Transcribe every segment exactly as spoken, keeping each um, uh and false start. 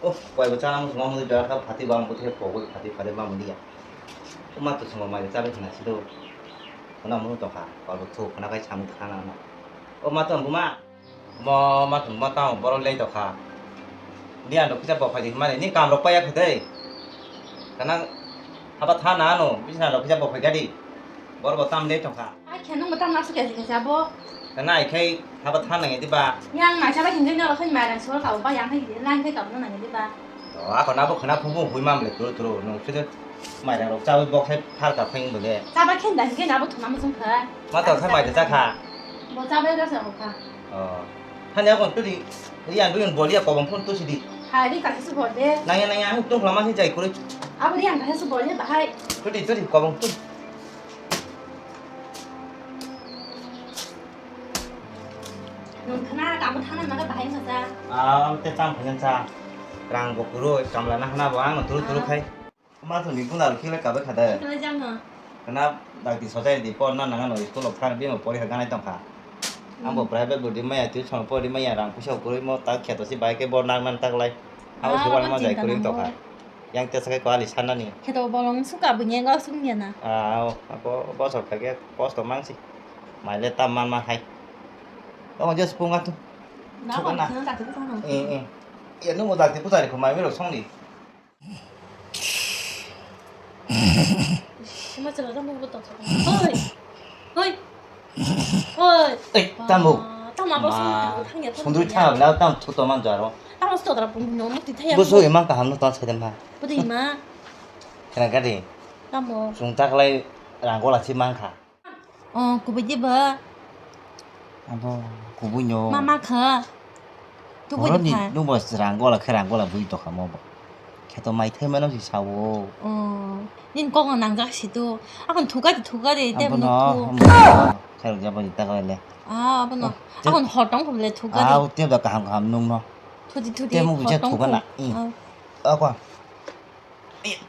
Uff, koi bo chana muchung mangmani jora kha, phati bang bwthe pogwi phati phati bang liya. O ma to chwngno mai chabai khna sido. Khna mung tongkha, koi bo thuk khna kai samung khna na. O ma to buma. Mo ma to ma tamo borok lei tongkha. Ni ano kisa bo phai di mani ni kam rok paya khadei. Kana haba tha na ano, bisna rok kisa bo phai gadi. Borok bo tam lei tongkha. Ai khe nung bo tamo aswk khe khe abo. Kana ai khai haba tha nang di ba. Yang mai chabai hinjai norok khai mai rang sor kabo ba yang khai di, lang khai kabo nang di ba. To ako nabo khna phung phung hui mam le turu turu nung sidi mai rang rok chabai bok khai phar ka khai bole. Chabai khe da hinjai nabo thuna muchung kha. Ma to khai mai da cha kha. Bo chabai ga sa kha. Oh. Thani ako tuli yang duyan bol ya kobong phun tu sidi. Hai ri ka su bol de. Nang ya nang ya ang tung lama si jai kuri. Abo ri ang ka su bol ya bahai. Tuli tuli kobong tu. Nung khna kamu thana maga bahai masa. Ah, ang te cham phai cha. Rang bo kuru kamla na hana bo ang turu turu khai. Ma thoni guna ro khile kabe khade. Kala jang no. Kana dakti sojai di por na nang no school of thar bima pori ha ganai tong kha. Ang bo private bo di maya tuition pori maya rang puisa kuru mo ta kheto si bai ke bor nang nang tak lai. Abo si wan ma jai kuru tong kha. Yang te sakai ko ali sanani. Kheto bolong suka bunya ga sung ya na. Ah, abo bosor kha ke kosto mang si. Mai le tam man ma hai. Tamo je sukung atu. Na ko na. Eh, eh. Ya, nung mo dakti puchari ko mai mero song ni. Hoi. Hoi. Hoi. Ei, tamo. Tamo abo song thang ya. Sundri thang la tam thu to man jaro. Tamo sto dra pung no mo ti thaya. Bo so imang kaham no tan sai dem ha. Bo de ma. Kena gadi. Tamo. Sung tak lai rang gola si mang kha. Oh, kubui di ba? Abo kubui no. Mama kha. Tu bui di kha. Nung bo rang gola khe rang gola bui to kha mo bo. Khe to mai thai mano si sawo. Oh, nin kok no nang jak si tu. Akon thuka di thuka di te. Abo no. Khe rang jabo di ta kale. Ah, abo no. Akon hotong ko le thuka di. Ah, te da kaham kaham nung no. Thudi thudi. Te mo bujak thuka na. Ako.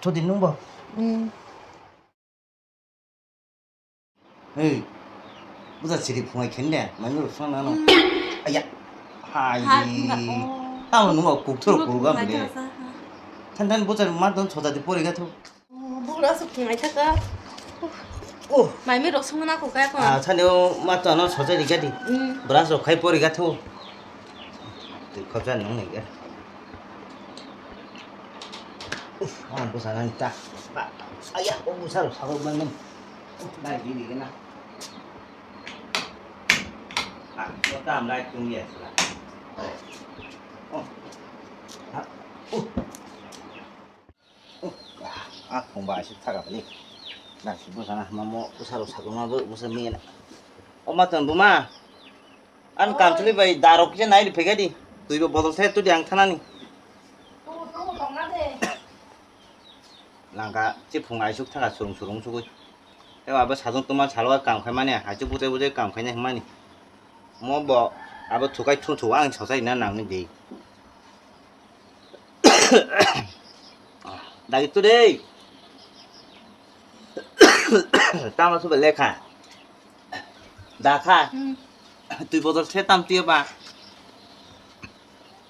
Thudi nung bo. Hmm. Hei, buja siri phungai khen de, mai mero phang nang no. Aya, hai. Tamo nung kuk thor kuk ga bole. Than than buja ma don soja di pori ga thu. Bura su phungai thaka. Oh, mai mero song na ko ka ko. Ah, thani o ma to no soja di ga di. Brush rok khai pori ga thu. Twi khopsa nung nai ga. Uff, ang bwsa nang ta. Ba, aya, o bwsa rok sagok man man. Uff, nai di di na. Ah, o tam lai tung ya sila. Oh. Ha, uff. Ah, ah, phung bai aswk thaka bini. Nasi bwsana mamo bwsarok sakma bo bwsa mena. O ma ton buma. An kamchwlwi bai darok kisa nai phega di. Twi bo bodol the tudi ang thanani. Langka chi phung aisuk thaka surung surung sugui. Tei abo sajung tongma salo kam khai mani, haichu bujai bujai kam khaina hwnmani. Mo bo abo thukai thu thu ang sosai na nangni di. Dagi tu dei. Tama suba lekha. Dakha. Hmm. Twi bodol se tam tiyo ba.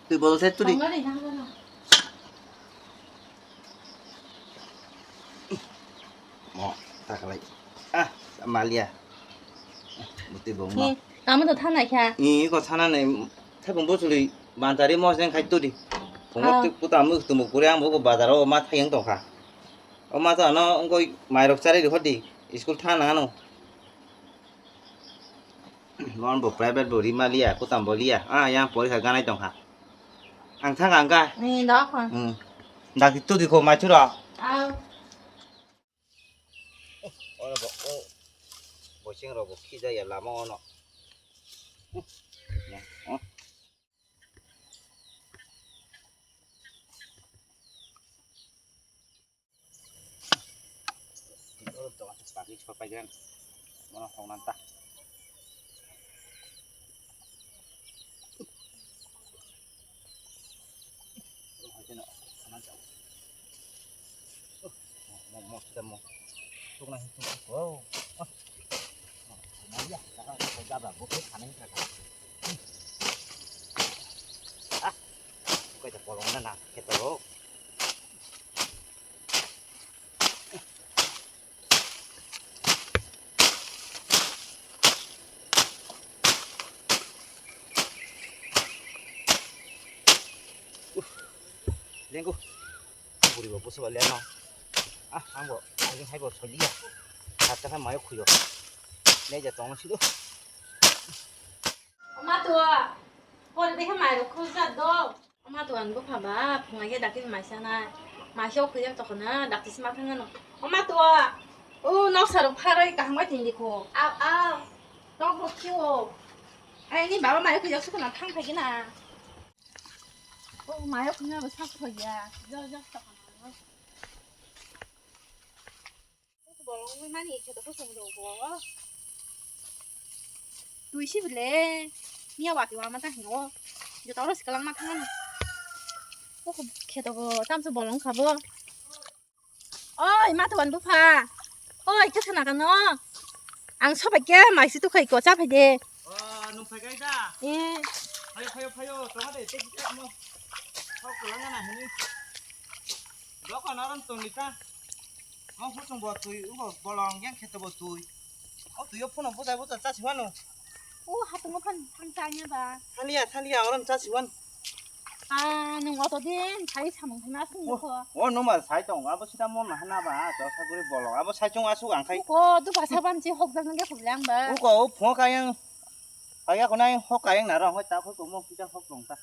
Twi bodol se tudi. Tongna de, tongna de. Mo, ta khlai. Ah, malia. Muti bong mo. Ni, tamo to thanai kha. Ni ko thananai, thai bong bosuli, bantari mo jeng khai tudi. Phungo ah. Puta mu tumu kuri ang bo bazar o ma thayang tongkha. O ma to ano ngoi mairok chari ri hodi, school thana ano. Bon bo private bo rima liya, kutam bo liya. Ah, yang porikha ganai tongkha. Ang thang ang ka. Ni dok. Hmm. Dak tu di ko mai chura. Au. Ono bo o. Bo sing ro bo khija ya lama ono. Ya. Oh. Tini oro dogan se pagwi sor paigra. Bono hokna ta. Mo, mo, mo, mo. Tukna hin tuk tuk. Oh. Ah. Mo, ya, kaka, kaka, jabra, bo khe khanai kaka. Ah. Koi ta bolong na na kheto. Lengku. Buri bo busu ba leno. Ah, ang bo, ang hai bo soliya. Hatta kha mayo khuyo. Nei ja tong sido. Oma tua. Hor be ha mai ro khul ja do. Oma tua, ang bupha ba phungai khe dakti mai sanai. Mai se okhrijak tokona, dakti se ma thangano. Oma tua. O noksa rok pharoi kaham bai tindi kho. Au, au. Tok bo khiyo. Ai ni baba mai okhrijak sukuna thang phai gina. O mai okhrijak bo sak phai ya. Jo jo tokona. Bolong wngmani khe to kusung rw bo. Twi si bwle. Miya wati wama ta hino. Joto oro swkang ma thangmani. Khe to bo tamsa bolong kha bo. Oi, ma to wan bupha. Oi, khe sana kano. Ang sobai khe mai si tukhai ko cha phai de. O, nung phai kai da? Eh. Phayo, phayo, phayo. Tong de, tek tek mo. Hok lang na hini. Doko naran tong ni ta. O husung bo twi, ubo bolong yang kheto bo twi. O twi o phone buja buja cha siwano. O hatungo phan thang cha nya ba. Thaliya, thaliya, oran cha siwan. Ah, nung oto din, thai samung thai ma sung ko. O numa sai tong, abo sita mon na hana ba, to sa guri bolong. Abo sai chung asuk ang khai. Ko du pa sa ban chi hok jang ge hok lang ba. Uko o phone kayang. Kaya ko nai hok kayang na ro, hoi ta hoi ko mo kita hok long ta.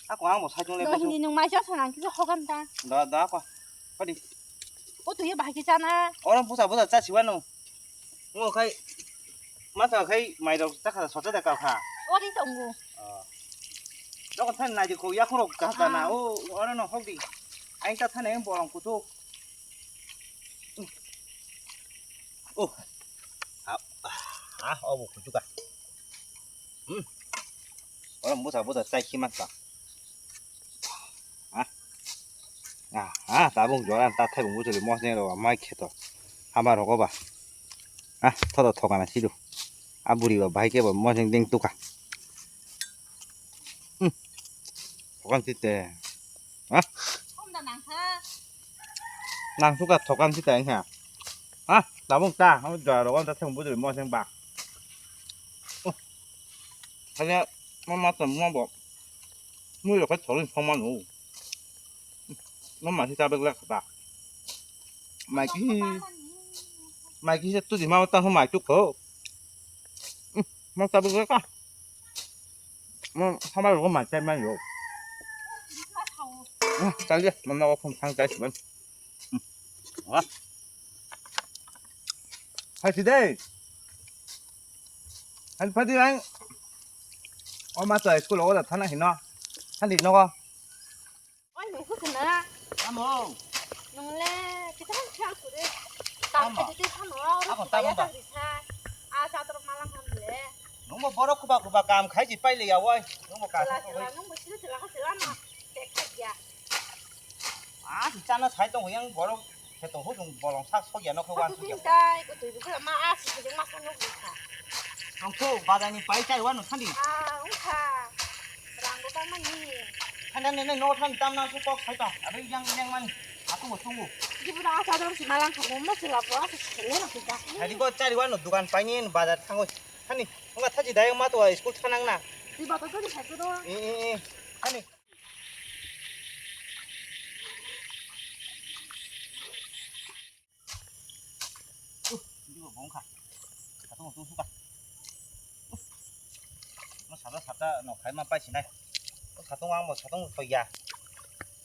Ako ang bo sai chung le. Dohini nung mai cha sanang kisa hok am ta. Da, da ko. Padi. O twi bahai kisa na. Oro busa busa cha siwano. Ngo khai. Masa khai mai rok ta kha socha da ka kha. O ri tongo. Doko than nai ko ya khoro ka ta na. O oro no hok di. Ai ta than bolong kutu. Oh. Ha, ha, obo kuchuka. Hmm. Oro busa busa chai khi manka. Ha. Ah, ha, tabung joran ta thaibung bujuli mosneng ro mai kheto. Hama rogo ba. Ha, thodo thokana sidu. A buri ba bahai ke ba mosneng ding tuka. Hmm. Thokan site. Ha? Nang suka thokan si tang ha. Ha, tabung ta, ha jora ro ta thang bujui mo seng ba. Oh. Hanya mo ma tam mo bo. Mu yo ka thori thong ma nu. Mo ma si ta bek lek ba. Mai ki. Mai ki se tu di ma ta ho mai tu ko. Mo ta bek lek ka. Mo sama ro ma chai ma yo. Chal ya, mo na ko phone thang chai siban. Hai si dei. Hai padi ang. O ma to school o da thana hino. Thani no. Oi, nung khusu na. Amo. Nung le, kita kan siang kure. Tam Amo. Kete te samo, oro Ako kubaya tamo ba? Tang risa. A, chator malang ham le. Nungbo borok kuba kuba kam khai ji pai le ya wai. Nungbo ka Chela, sa chela, wai. Nungbo sila, chela, chela na. Tek, tek ya. A, si chana sai tong yang borok. Khe tong hujung bolong sak sok ya no khe wan sok ya. Dai, ko tui bu ma a si jeng ma sa no bu kha. Tong kho bazar ni pai chai wan no thandi. A, ung kha. Rang bo tang mani. Thandi ne ne no thandi tam na su kok sai tong. Abi yang yang mani. Aku mo tungu. Di bu da sa dong si malang kha mo mo sila bo a si le no kha. Thandi ko chari wan no dukan pai ni bazar thangoi. Thandi. Ung kha thaji dai ma to school thanang na. Di ba to ni sai ko do. E e e. Thandi. Uh, hindi ko bongkha. Satung tung suka. Uh, mo sata sata no khai ma pai sinai. Uh, satung ang mo satung to ya.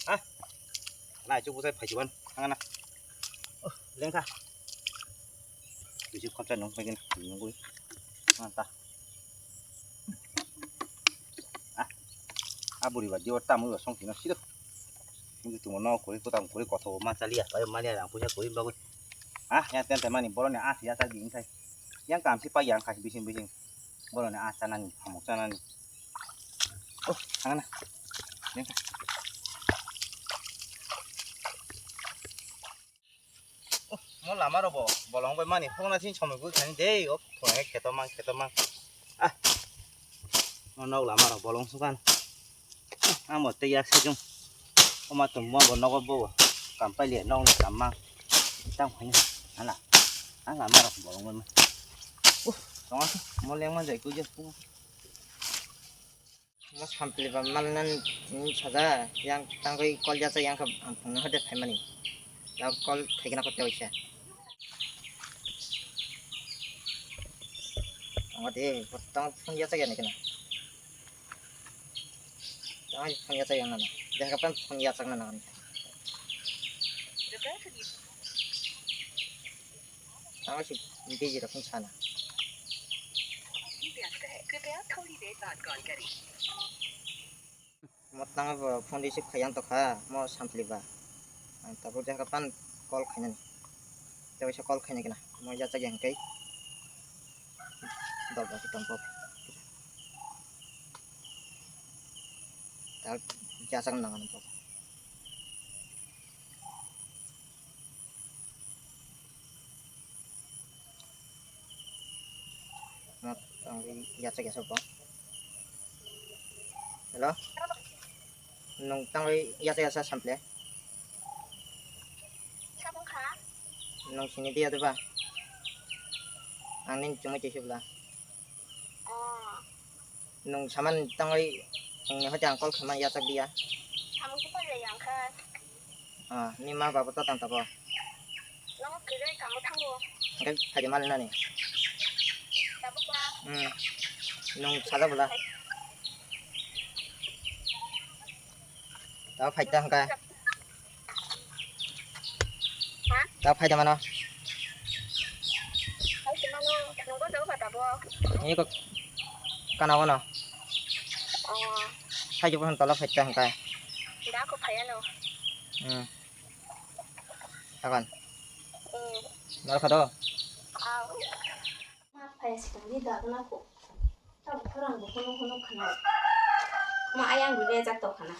Ha? Na chu busai phai jiban. Ang na. Uh, lengkha. Bisi khorcha nung phai gina. Nungui. Ang ta. Ah, a buri ba diyor tamu ba song tino sido. Ngi tumo no kuri kutam kuri kotho ma chaliya, pa maliya rang puja kuri bagui. Ah, yang ten ten mani boroni ah ya ta ging khai. Yang kam si pa yang khai bising bising. Boroni ah chanani, hamok chanani. Oh, angana. Yang khai. Oh, mo lama rok bo bolong bai mani phone na sin somoi gul thani dei, oh, phone kheto mang, kheto mang. Ah. Mo nok lama rok bolong sukan. Amo tei yak se jung. Oma tong mo bo nogo bo. Kam pai le nong le kam ma. Tang phai na. Ala. Ala ma rok bo ngoi ma. Uh, tong a mo leng ma jai ku je. Mo sampli ba mal nan ni saja yang tang koi kol ya sa yang ka ang phung na hade phai mani. Ya kol thai kana ko tei sa. Ang de tang phung ya sa ya ni kana. Tang phung ya sa yang na. Jang ka pan phung ya sa na na. Tang si busy rok sana. Mo tang bo phone receive khai yang tokha mo sampli ba. Ang tabuk jang ka pan call khainani. Tei waisa call khaina gana mo ya sa yang kai. Dol ba ki tong kok. Ta ya sa nang kok. Mo tang ya sa ya sa bo. Hello. Nung tang ya sa ya sa sample. Nung sini dia tu ba. Ang ning chumai tisi bla. Nung saman tangwi nungni hoti ang call khaima yachak diya. Samung kupar le yang kha. Ah, ni ma baba to tang tabo. Nang kire kamu thango. Engkai phaidi mal nani. Tabuk ba. Hmm. Nung sada bula. Tabo phaita hangka. Ha? Tabo phaida mano. Phaida mano, nungbo jago pha tabo. Ni ko kana kono. Oh. Phaidi phan tola phaita hangka. Da ko phaya no. Hmm. Akan. Hmm. Nal khado. Au. Ma phai sikang di da na ko. Ta khorang bo hono hono khana. Ma ayang bo le jak to khana.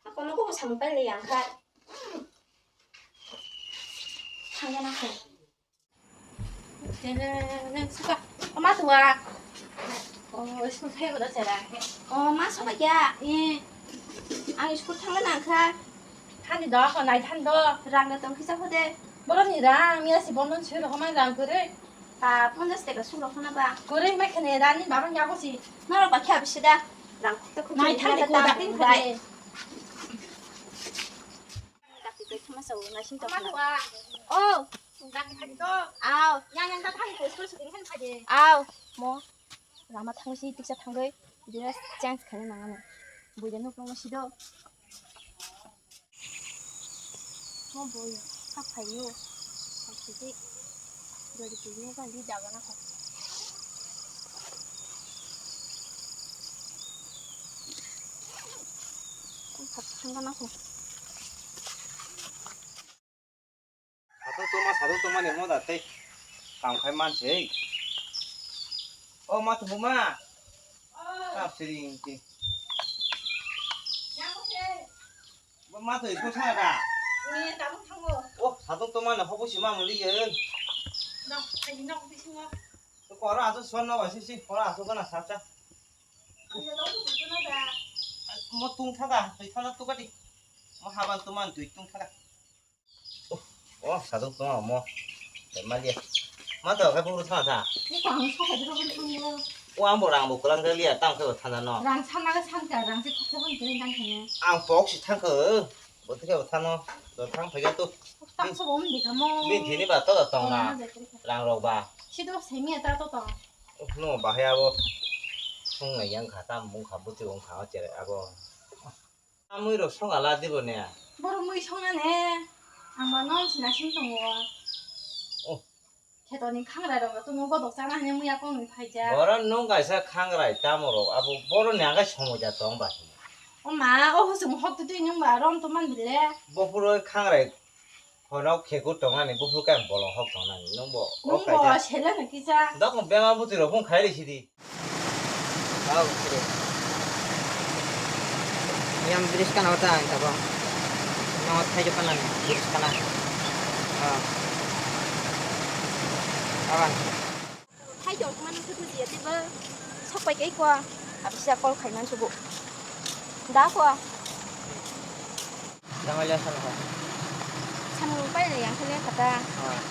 Ako no ko samung pai le yang kha. Thangya na ko. Jeng jeng jeng suka. Ama tua. Oh, school phai ko da chera. Oh, ma soba ya. Eh. Ang school thangna nang kha. Thani do, ko nai than do. Rang da tong kisa hode. Boroni rang, miya si bonon sui rohoma rang kore. Ta ponjas teka suk rohona ba. Kore mai khane rani baba nya bosi. Noro ba kya bisi da. Rang khukta khukta. Nai than de ko da tin khade. Dakti tei thuma sao, naisim tong khna. Oh. Dakti khadi to. Aw. Yang yang ta thani ko school shooting khan khadi. Aw. Mo. Lama thangwi si tiksa thangwi dress change khaina nangani. Buida nuk nangma sido. Mo boi sak phaio. Sak sidi. Gari pui mo kan di jaga na kho. Sak thangga na kho. Satung tongma, satung tongmani moda tei kam khai manse. O ma tongma. Tap siring ti. Bo ma twi ko sa da. Ni tabuk thango. O satung tongmani hobo si ma muli ye. No, ai no bisingo. To koro aso son no ba si si koro aso kana sa cha. Mo tung thaga, twi thana tu kati. Mo haban tuman twi tung thaga. Oh, satung tong mo. Malia. Ma to ka buru thana tha. Ni ko ang so ka dro buru thana. O ang bo rang bo kulang liya tang khe thana no. Rang sana ga san ka rang se khoksa hon kene kan kene. Ang pok si thang khe. Bo thike bo thano. Do thang phai tu. Tang so bom di kamo. Min thini ba to tong na. Rang rok ba. Si do se mi ta to tong. No bahai abo. Sung na yang kha tam mung kha buti ong kha chere abo. Amui rok song ala dibo ne? Borok mui songna ne? Ang ba non sina sing tongo. Oh. Kheto ni khangrai rok to mo bodok chana hine mui akong ni phaija. Borok nung kaisa khangrai tamo rok abo borok ni agai somoja tong ba. O ma, o husung hok tu tui nung ba rom to man bile. Bopuro khangrai Hwnwi khekur tongnani buphuru khe ang bolong hok tongnani, nwng bo o Nwng bo kaisa. Sele no kisa. Dokno bema bwtwi rok phung khai risi di. Tao, siri. Yang bridge kana wata ang tabo. Nongo thaijo kana bridge kana. Ah. Awan. Hai jong mano khe bujiya teibo sok pai kai kho. Abisa call khai man sugo. Da ko. Jangai liya sana ko. Samung pai le yang kene kata. Ah.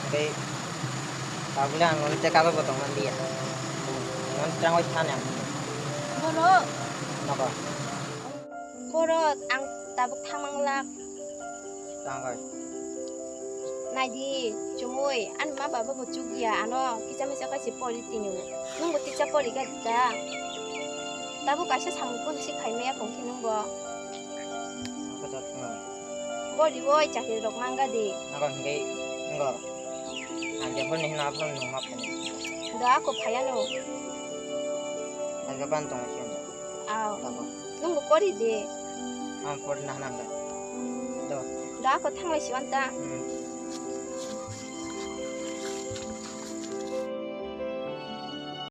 Dei. Tabule ang nol te kago botong man dia. Nol trangoi sana. Boro. Napa? Boro ang tabuk thamang lak. Tangoi. Naidi, chumui, ani ma baba bo chukya, ano kisa misa kaisi pori tini. Nungbo tisa pori ga da. Tabuk kaisa samung kun si khai maya kong khe nungbo. Ako jat no. Bori woi chakri rok manga di. Ako hingke ngo. Ang je phone ni hina phone nung ma phone. Da ako phaya no. Ang je ban tong si. Aw. Tabo. Nungbo kori de. Ang kori na hanam da. Do. Da ako thanglai si anta. Hmm.